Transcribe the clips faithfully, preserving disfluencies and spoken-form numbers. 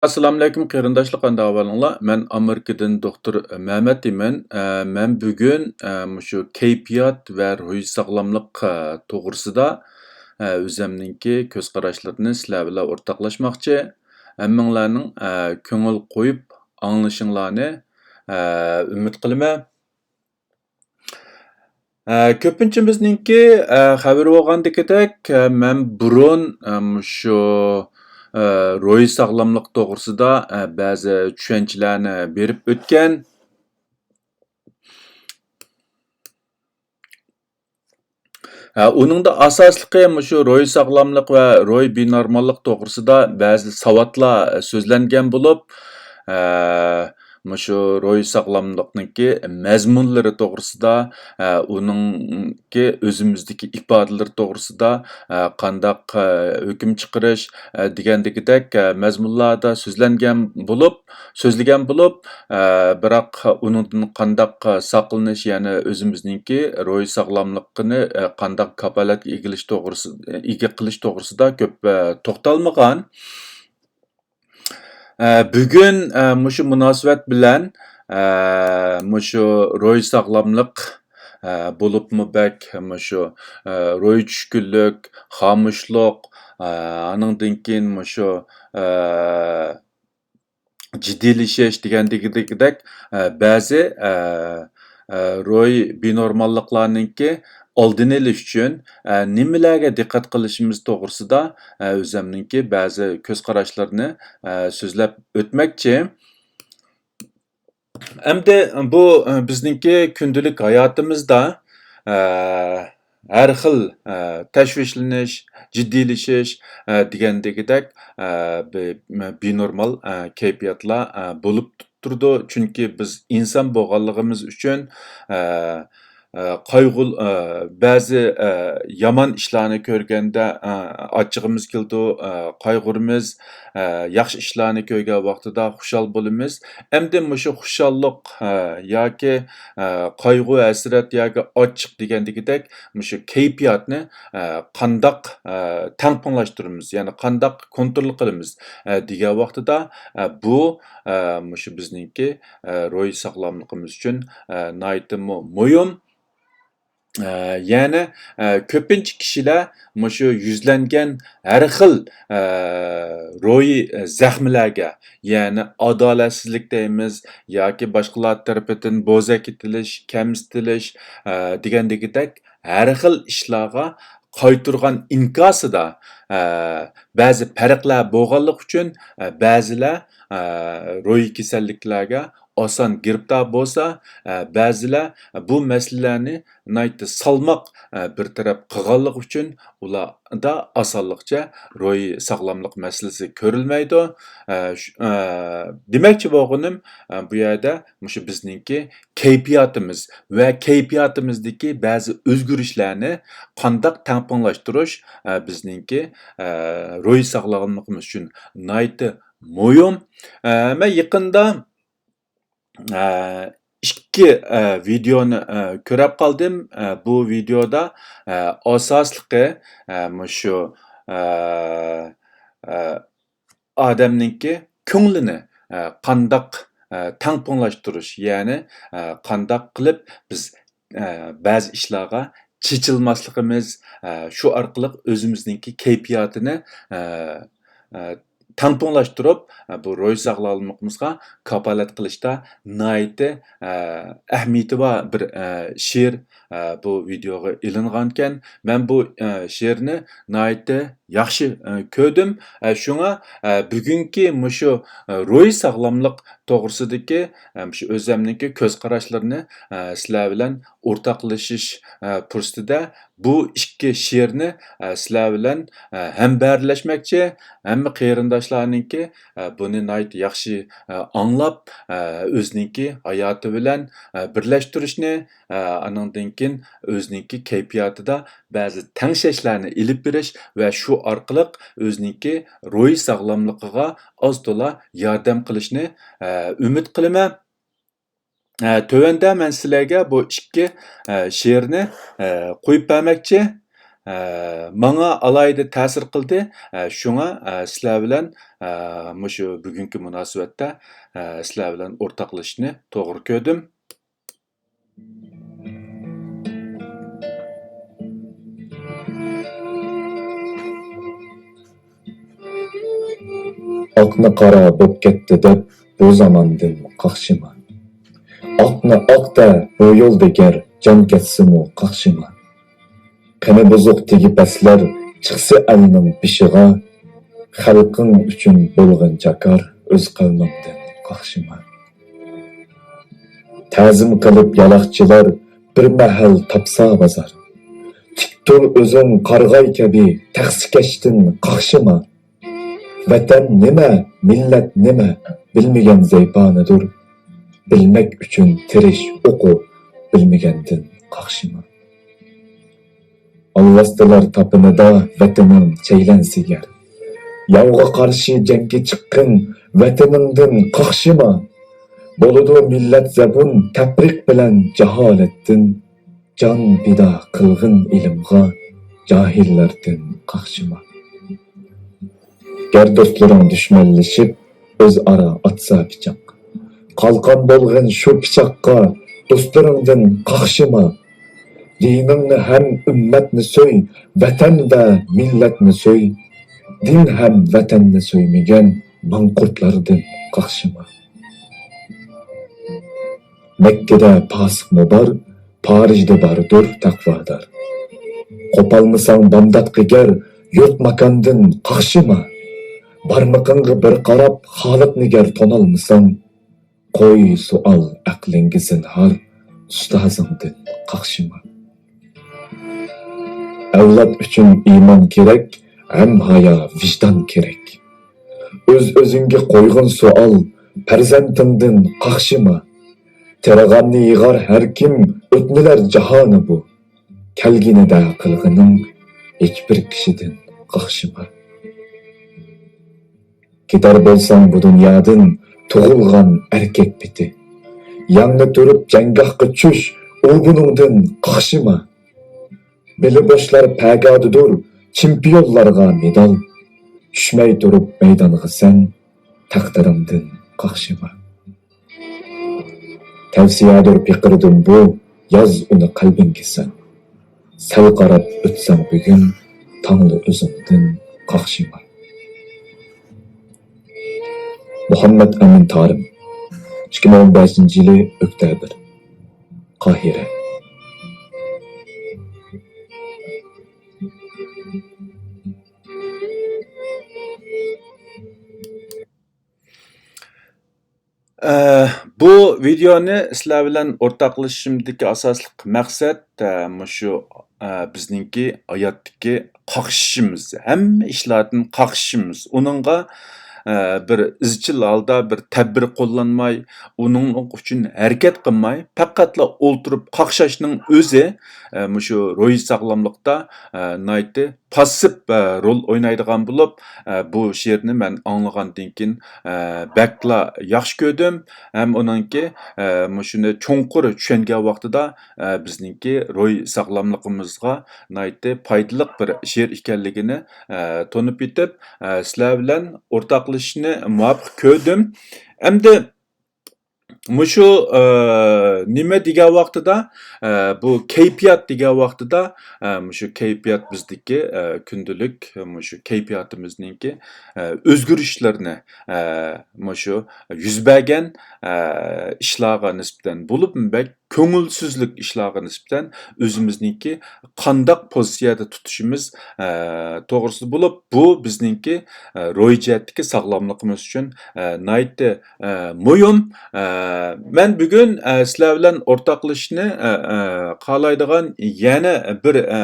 ئەسسالامۇئەلەيكۇم قېرىنداشلار، قانداق ئەھۋالىڭلار؟ مەن ئامېرىكىدىن دوختۇر مەمەت ئىمىن. ئە، مەن بۈگۈن، ئە، مۇشۇ كەيپىيات ۋە روھىي ساغلاملىق، ئە، توغرىسىدا، ئە، ئۆزەمنىڭكى كۆز قاراشلىرىنى سىلەر بىلەن ئورتاقلاشماقچى. ھەممىڭلارنىڭ، ئە، كۆڭۈل قويۇپ ئاڭلىشىڭلارنى، ئە، ئۈمىد قىلىمەن. ئە، كۆپىنچىمىزنىڭكى، ئە، خەۋىرى بولغاندىكىدەك، ئە، مەن بۇرۇن، ئە، مۇشۇ، ئە، روھىي ساغلاملىق توغرىسىدا، ئە، بەزى چۈشەنچىلەرنى بېرىپ ئۆتكەن. ئە، ئۇنىڭدا ئاساسلىقى مۇشۇ روھىي ساغلاملىق ۋە روھىي بىنورماللىق توغرىسىدا بەزى ساۋاتلار سۆزلەنگەن بولۇپ، ئە، مۇشۇ روھىي ساغلاملىقنىڭكى مەزمۇنلىرى توغرىسىدا، ئە، ئۇنىڭكى ئۆزىمىزدىكى ئىپادىلىرى توغرىسىدا، ئە، قانداق، ئە، ھۆكۈم چىقىرىش، ئە، دېگەندىكىدەك، ئە، مەزمۇنلاردا سۆزلەنگەن بولۇپ، سۆزلىگەن بولۇپ، ئە، بىراق ئۇنىڭدىن قانداق ساقلىنىش، يەنى ئۆزىمىزنىڭكى روھىي ساغلاملىقىنى، ئە، قانداق كاپالەتكە ئىگىلىش توغرىسى، ئىگە قىلىش توغرىسىدا كۆپ، ئە، توختالمىغان. ئە، بۈگۈن، ئە، مۇشۇ مۇناسىۋەت بىلەن، ئە، مۇشۇ روھىي ساغلاملىق، ئە، بولۇپمۇ بەك مۇشۇ، ئە، روھىي چۈشكۈنلۈك، خامۇشلۇق، ئە، ئانىڭدىن كېيىن مۇشۇ، ئە، جىددىيلىشىش دېگەندىكىدەك، ئە، بەزى، ئە، ئە، روھىي بىنورماللىقلارنىڭكى ئالدىنى ئېلىش ئۈچۈن، ئە، نېمىلەرگە دىققەت قىلىشىمىز توغرىسىدا، ئە، ئۆزەمنىڭكى بەزى كۆز قاراشلىرىنى، ئە، سۆزلەپ ئۆتمەكچى. ئەمدى بۇ، ئە، بىزنىڭكى كۈندىلىك ھاياتىمىزدا، ئە، ھەر خىل، ئە، تەشۋىشلىنىش، جىددىيلىشىش، ئە، دېگەندىكىدەك، ئە، بى-، بىنورمال، ئە، كەيپىياتلار، ئە، بولۇپ تۇرىدۇ. چۈنكى بىز ئىنسان بولغانلىقىمىز ئۈچۈن، ئە، ئە، قايغۇ-، ئە، بەزى، ئە، يامان ئىشلارنى كۆرگەندە، ئە، ئاچچىقىمىز كېلىدۇ، ئە، قايغۇرىمىز، ئە، ياخشى ئىشلارنى كۆرگەن ۋاقتىدا خۇشال بولىمىز. ئەمدى مۇشۇ خۇشاللىق، ئە، ياكى، ئە، قايغۇ، ھەسرەت ياكى ئاچچىق دېگەندىكىدەك مۇشۇ كەيپىياتنى، ئە، قانداق، ئە، تەڭپۇڭلاشتۇرىمىز، يەنى قانداق كونترول قىلىمىز، ئە، دېگەن ۋاقتىدا، ئە، بۇ، ئە، مۇشۇ بىزنىڭكى، ئە، روھىي ساغلاملىقىمىز ئۈچۈن، ئە، ناھايىتىمۇ مۇھىم. ئە، يەنى، ئە، كۆپىنچە كىشىلەر مۇشۇ يۈزلەنگەن ھەر خىل، ئە، روھىي زەخمىلەرگە، يەنى ئادالەتسىزلىك دەيمىز ياكى باشقىلار تەرىپىدىن بوزەك ئېتىلىش، كەمسىتىلىش، ئە، دېگەندىكىدەك ھەر خىل ئىشلارغا قايتۇرغان ئىنكاسىدا، ئە، بەزى پەرقلەر بولغانلىقى ئۈچۈن، ئە، بەزىلەر، ئە، روھىي كېسەللىكلەرگە ئاسان گىرىپتار بولسا، ئە، بەزىلەر بۇ مەسىلىلەرنى ناھايىتى سالماق، ئە، بىر تەرەپ قىلغانلىقى ئۈچۈن ئۇلاردا ئاسانلىقچە روھىي ساغلاملىق مەسىلىسى كۆرۈلمەيدۇ. ئە، شۇ-، ئە، دېمەكچى بولغىنىم، ئە، بۇ يەردە مۇشۇ بىزنىڭكى كەيپىياتىمىز ۋە كەيپىياتىمىزدىكى بەزى ئۆزگىرىشلەرنى قانداق تەڭپۇڭلاشتۇرۇش، ئە، بىزنىڭكى، ئە، روھىي ساغلاملىقىمىز ئۈچۈن ناھايىتى مۇھىم. ئە، مەن يېقىندا، ئە، ئىككى، ئە، ۋىدېئونى، ئە، كۆرۈپ قالدىم. ئە، بۇ ۋىدېئودا، ئە، ئاساسلىقى، ئە، مۇشۇ، ئە، ئە، ئادەمنىڭكى كۆڭلىنى، ئە، قانداق، ئە، تەڭپۇڭلاشتۇرۇش، يەنى، ئە، قانداق قىلىپ بىز، ئە، بەزى ئىشلارغا چېچىلماسلىقىمىز، ئە، شۇ ئارقىلىق ئۆزىمىزنىڭكى كەيپىياتىنى، ئە، ئە، تەڭپۇڭلاشتۇرۇپ، ئە، بۇ روھىي ساغلاملىقىمىزغا كاپالەت قىلىشتا ناھايىتى، ئە، ئەھمىيىتى بار بىر، ئە، شېئىر، ئە، بۇ ۋىدېئوغا ئېلىنغانىكەن. مەن بۇ، ئە، شېئىرنى ناھايىتى ياخشى، ئە، كۆردۈم. ئە، شۇڭا، ئە، بۈگۈنكى مۇشۇ، ئە، روھىي ساغلاملىق توغرىسىدىكى، ئە، مۇشۇ ئۆزەمنىڭكى كۆز قاراشلىرىنى، ئە، سىلەر بىلەن ئورتاقلىشىش، ئە، پۇرسىتىدە بۇ ئىككى شېئىرنى، ئە، سىلەر بىلەن، ئە، ھەمبەھىرلەشمەكچى. ھەممە قېرىنداشلارنىڭكى، ئە، بۇنى ناھايىتى ياخشى، ئە، ئاڭلاپ، ئە، ئۆزىنىڭكى ھاياتى بىلەن، ئە، بىرلەشتۈرۈشنى، ئە، ئانىڭدىن كېيىن ئۆزىنىڭكى كەيپىياتىدا بەزى تەڭشەشلەرنى ئېلىپ بېرىش ۋە شۇ ئارقىلىق ئۆزىنىڭكى روھىي ساغلاملىقىغا ئاز تولا ياردەم قىلىشنى، ئە، ئۈمىد قىلىمەن. ئە، تۆۋەندە مەن سىلەرگە بۇ ئىككى، ئە، شېئىرنى، ئە، قويۇپ بەرمەكچى. ئە، ماڭا ئالاھىدە تەسىر قىلدى. ئە، شۇڭا، ئە، سىلەر بىلەن، ئە، مۇشۇ بۈگۈنكى مۇناسىۋەتتە، ئە، سىلەر بىلەن ئورتاقلىشىشنى توغرا كۆردۈم. ئاقنى قارا بوپ كەتتى دەپ، بۇ زاماندىن قاقشىما. ئاقنى ئاق دە، بۇ يولدا گەر جان كەتسىمۇ قاقشىما. قېنى بۇزۇق تېگىپ ئەسلەر چىقسا ئەلنىڭ بېشىغا، خەلقىڭ ئۈچۈن بولغىن جاكار، ئۆز قەۋمىڭدىن قاقشىما. تەزىم قىلىپ يالاقچىلار بىر مەھەل تاپسا بازار. تىك تۇر ئۆزۈڭ قارىغاي كەبى تەخسىكەشتىن قاقشىما. ۋەتەن نېمە، مىللەت نېمە، بىلمىگەن زەيپانىدۇر. بىلمەك ئۈچۈن تىرىش ئوقۇ، بىلمىگەندىن قاقشىما. ئالۋاستىلار تاپىنىدا ۋەتىنىڭ چەيلەنسە گەر. ياۋغا قارشى جەڭگە چىققىن، ۋەتىنىڭدىن قاقشىما. بولىدۇ مىللەت زەبۇن تەپرىق بىلەن جاھالەتتىن. جان پىدا قىلغىن ئىلىمغا، جاھىللاردىن قاقشىما. گەر دوستلىرىڭ دۈشمەنلىشىپ، ئۆزئارا ئاتسا پىچاق. قالقان بولغىن شۇ پىچاققا، دوستلىرىڭدىن قاقشىما. دىنىڭنى ھەم ئۈممەتنى سۆي، ۋەتەن ۋە مىللەتنى سۆي. دىن ھەم ۋەتەننى سۆيمىگەن ماڭقۇرتلاردىن قاقشىما. مەككىدە پاسىقمۇ بار، پارىژدا باردۇر تەقۋادار. قوپالمىساڭ بامداتقا گەر، يۇرت ماكاندىن قاقشىما. بارمىقىڭغا بىر قاراپ خالىقنى گەر تونالمىساڭ، قوي سوئال ئەقلىڭگە زىنھار، ئۇستازىڭدىن قاقشىما. ئەۋلاد ئۈچۈن ئىمان كېرەك، ھەم ھايا، ۋىجدان كېرەك. ئۆز-ئۆزۈڭگە قويغىن سوئال، پەرزەنتىڭدىن قاقشىما. تېرىغاننى يىغار ھەر كىم، ئۆتمىلەر جاھانى بۇ. كەلگىنىدە قىلغىنىڭ، ھېچبىر كىشىدىن قاقشىما. كېتەر بولساڭ بۇ دۇنيادىن، تۇغۇلغان ئەركەك پېتى. يەڭنى تۇرۇپ جەڭگاھقا چۈش، ئۇ بۇنىڭدىن قاقشىما. بېلى بوشلار پەگادىدۇر، چېمپىيونلارغا مېدال. چۈشمەي تۇرۇپ مەيدانغا سەن، تەقدىرىڭدىن قاقشىما. تەۋسىيەدۇر پېقىردىم بۇ، ياز ئۇنى قەلبىڭگە سەن. سەل قاراپ ئۆتسەڭ بۈگۈن، تاڭلا ئۆزۈڭدىن قاقشىما. مۇھەممەد ئەمىن تارىم، ئىككى مىڭ ئون بەشىنچى يىلى ئۆكتەبىر، قاھىرە. ئە، بۇ ۋىدېئونى سىلەر بىلەن ئورتاقلىشىشىمدىكى ئاساسلىق مەقسەت، ئە، مۇشۇ، ئە، بىزنىڭكى ھاياتتىكى قاقشىشىمىز، ھەممە ئىشلاردىن قاقشىشىمىز. ئۇنىڭغا، ئە، بىر ئىزچىل ھالدا بىر تەدبىر قوللانماي، ئۇنىڭ ئۈچۈن ھەرىكەت قىلماي، پەقەتلا ئولتۇرۇپ قاقشاشنىڭ ئۆزى، ئە، مۇشۇ روھىي ساغلاملىقتا، ئە، ناھايىتى پاسسىپ، ئە، رول ئوينايدىغان بولۇپ، ئە، بۇ شېئىرنى مەن ئاڭلىغاندىن كېيىن، ئە، بەكلا ياخشى كۆردۈم. ھەم ئۇنىڭكى، ئە، مۇشۇنى چوڭقۇر چۈشەنگەن ۋاقتىدا، ئە، بىزنىڭكى روھىي ساغلاملىقىمىزغا ناھايىتى پايدىلىق بىر شېئىر ئىكەنلىكىنى، ئە، تونۇپ يېتىپ، ئە، سىلەر بىلەن ئورتاقلىشىشنى مۇۋاپىق كۆردۈم. ئەمدى مۇشۇ، ئە، نېمە دېگەن ۋاقتىدا، ئە، بۇ كەيپىيات دېگەن ۋاقتىدا، ئە، مۇشۇ كەيپىيات بىزدىكى، ئە، كۈندىلىك، مۇشۇ كەيپىياتىمىزنىڭكى، ئە، ئۆزگىرىشلىرىنى، ئە، مۇشۇ يۈز بەرگەن، ئە، ئىشلارغا نىسبەتەن بولۇپمۇ بەك كۆڭۈلسىزلىك ئىشلارغا نىسبەتەن ئۆزىمىزنىڭكى قانداق پوزىتسىيەدە تۇتۇشىمىز، ئە، توغرىسىدا بولۇپ، بۇ بىزنىڭكى، ئە، روھىي جەھەتتىكى ساغلاملىقىمىز ئۈچۈن، ئە، ناھايىتى، ئە، مۇھىم. ئە، مەن بۈگۈن، ئە، سىلەر بىلەن ئورتاقلىشىشنى، ئە، ئە، خالايدىغان يەنە بىر، ئە،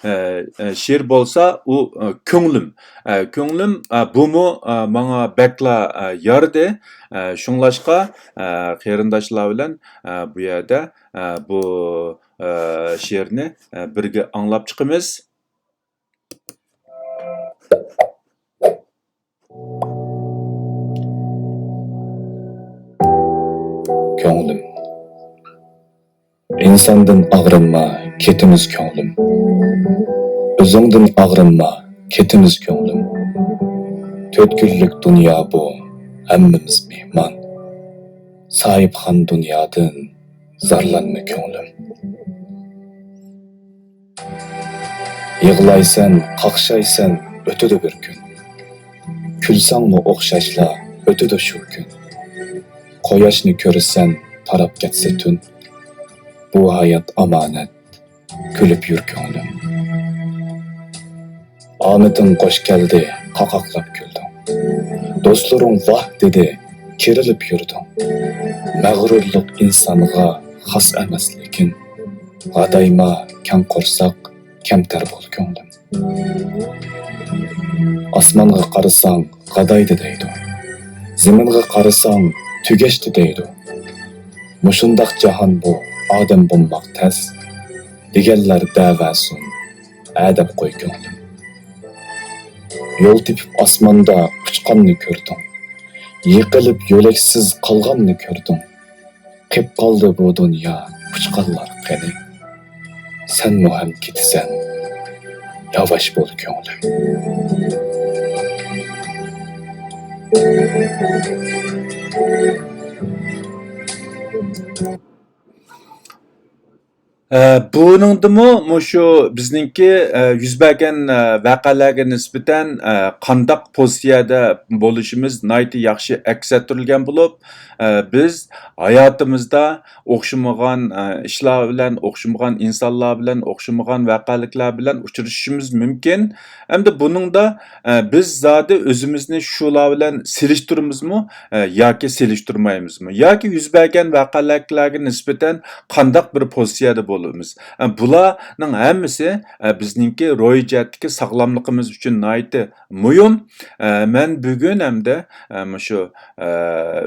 ئە، ئە، شېئىر بولسا، ئۇ، ئە، كۆڭلۈم. ئە، كۆڭلۈم، ئە، بۇمۇ، ئە، ماڭا بەكلا، ئە، يارىدى. ئە، شۇڭلاشقا، ئە، قېرىنداشلار بىلەن، ئە، بۇ يەردە، ئە، بۇ، ئە، شېئىرنى، ئە، بىرگە ئاڭلاپ چىقىمىز. كۆڭلۈم. ئىنساندىن ئاغرىنما، كېتىمىز كۆڭلۈم. ئۆزۈڭدىن ئاغرىنما، كېتىمىز كۆڭلۈم. تۆت كۈنلۈك دۇنيا بۇ، ھەممىمىز مېھمان. ساھىبخان دۇنيادىن زارلانما كۆڭلۈم. يىغلايسەن، قاقشايسەن، ئۆتىدۇ بىر كۈن. كۈلسەڭمۇ ئوخشاشلا، ئۆتىدۇ شۇ كۈن. قۇياشنى كۆرىسەن، تاراپ كەتسە تۈن. بۇ ھايات ئامانەت، كۈلۈپ يۈر كۆڭلۈم. ئامىتىڭ خوش كەلدى، قاقاقلاپ كۈلدۈڭ. دوستلىرىڭ ۋاھ دېدى، كېرىلىپ يۈردۈڭ. مەغرۇرلۇق ئىنسانغا خاس ئەمەس لېكىن. غادايما، كەڭ قورساق، كەمتەر بول كۆڭلۈم. ئاسمانغا قارىساڭ، غادايدى دەيدۇ. زېمىنغا قارىساڭ، تۈگەشتى دەيدۇ. مۇشۇنداق جاھان بۇ، ئادەم بولماق تەس. دېگەنلەر دەۋەرسۇن، ئەدەپ قوي كۆڭلۈم. يول تېپىپ ئاسماندا ئۇچقاننى كۆردۈڭ. يىقىلىپ يۆلەكسىز قالغاننى كۆردۈڭ. قېپ قالدى بۇ دۇنيا، ئۇچقانلار قېنى؟ سەنمۇ ھەم كېتىسەن، ياۋاش بول كۆڭلۈم. ئە، بۇنىڭدىمۇ مۇشۇ بىزنىڭكى، ئە، يۈز بەرگەن، ئە، ۋەقەلەرگە نىسبەتەن، ئە، قانداق پوزىتسىيەدە بولۇشىمىز ناھايىتى ياخشى ئەكس ئەتتۈرۈلگەن بولۇپ، ئە، بىز ھاياتىمىزدا ئوخشىمىغان، ئە، ئىشلار بىلەن، ئوخشىمىغان ئىنسانلار بىلەن، ئوخشىمىغان ۋەقەلىكلەر بىلەن ئۇچرىشىشىمىز مۇمكىن. ئەمدى بۇنىڭدا، ئە، بىز زادى ئۆزىمىزنى شۇلار بىلەن سېلىشتۇرىمىزمۇ، ئە، ياكى سېلىشتۇرمايمىزمۇ؟ ياكى يۈز بەرگەن ۋەقەلەرگە نىسبەتەن قانداق بىر پوزىتسىيەدە بولىمىز؟ ئە، بۇلارنىڭ ھەممىسى، ئە، بىزنىڭكى روھىي جەھەتتىكى ساغلاملىقىمىز ئۈچۈن ناھايىتى مۇھىم. ئە، مەن بۈگۈن ھەمدە، ئە، مۇشۇ، ئە،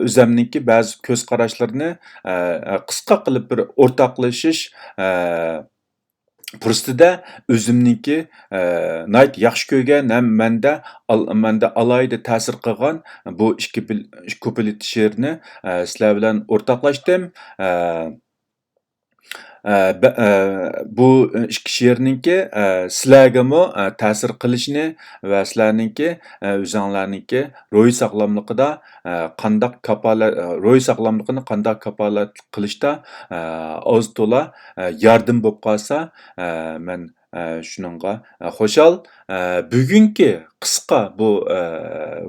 ئۆزەمنىڭكى بەزى كۆز قاراشلىرىنى، ئە، ئە، قىسقا قىلىپ بىر ئورتاقلىشىش، ئە، پۇرسىتىدە ئۆزۈمنىڭكى، ئە، ناھايىتى ياخشى كۆرگەن ھەم مەندە ئال-، مەندە ئالاھىدە تەسىر قىلغان بۇ ئىككى پىل-، كۇپلېت شېئىرنى، ئە، سىلەر بىلەن ئورتاقلاشتىم. ئە، ئە، بە-، ئە، بۇ ئىككى شېئىرنىڭكى، ئە، سىلەرگىمۇ، ئە، تەسىر قىلىشىنى ۋە سىلەرنىڭكى، ئە، ئۆزۈڭلارنىڭكى روھىي ساغلاملىقىدا، ئە، قانداق كاپالەت، ئە، روھىي ساغلاملىقىنى قانداق كاپالەت قىلىشتا، ئە، ئاز تولا، ئە، ياردىمى بولۇپ قالسا، ئە، مەن، ئە، شۇنىڭغا، ئە، خۇشال. ئە، بۈگۈنكى قىسقا بۇ، ئە،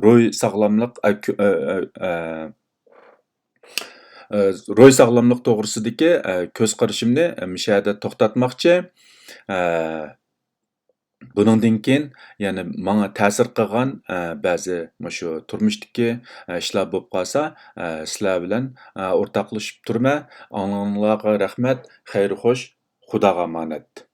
روھىي ساغلاملىق، ئە، كۆ-، ئە، ئە، ئە، ئە، روھىي ساغلاملىق توغرىسىدىكى، ئە، كۆز قارىشىمنى، ئە، مۇشۇ يەردە توختاتماقچى. ئە، بۇنىڭدىن كېيىن يەنە ماڭا تەسىر قىلغان، ئە، بەزى مۇشۇ تۇرمۇشتىكى، ئە، ئىشلار بولۇپ قالسا، ئە، سىلەر بىلەن، ئە، ئورتاقلىشىپ تۇرىمەن. ئاڭلىغىنىڭلارغا رەھمەت. خەير خوش. خۇداغا ئامانەت.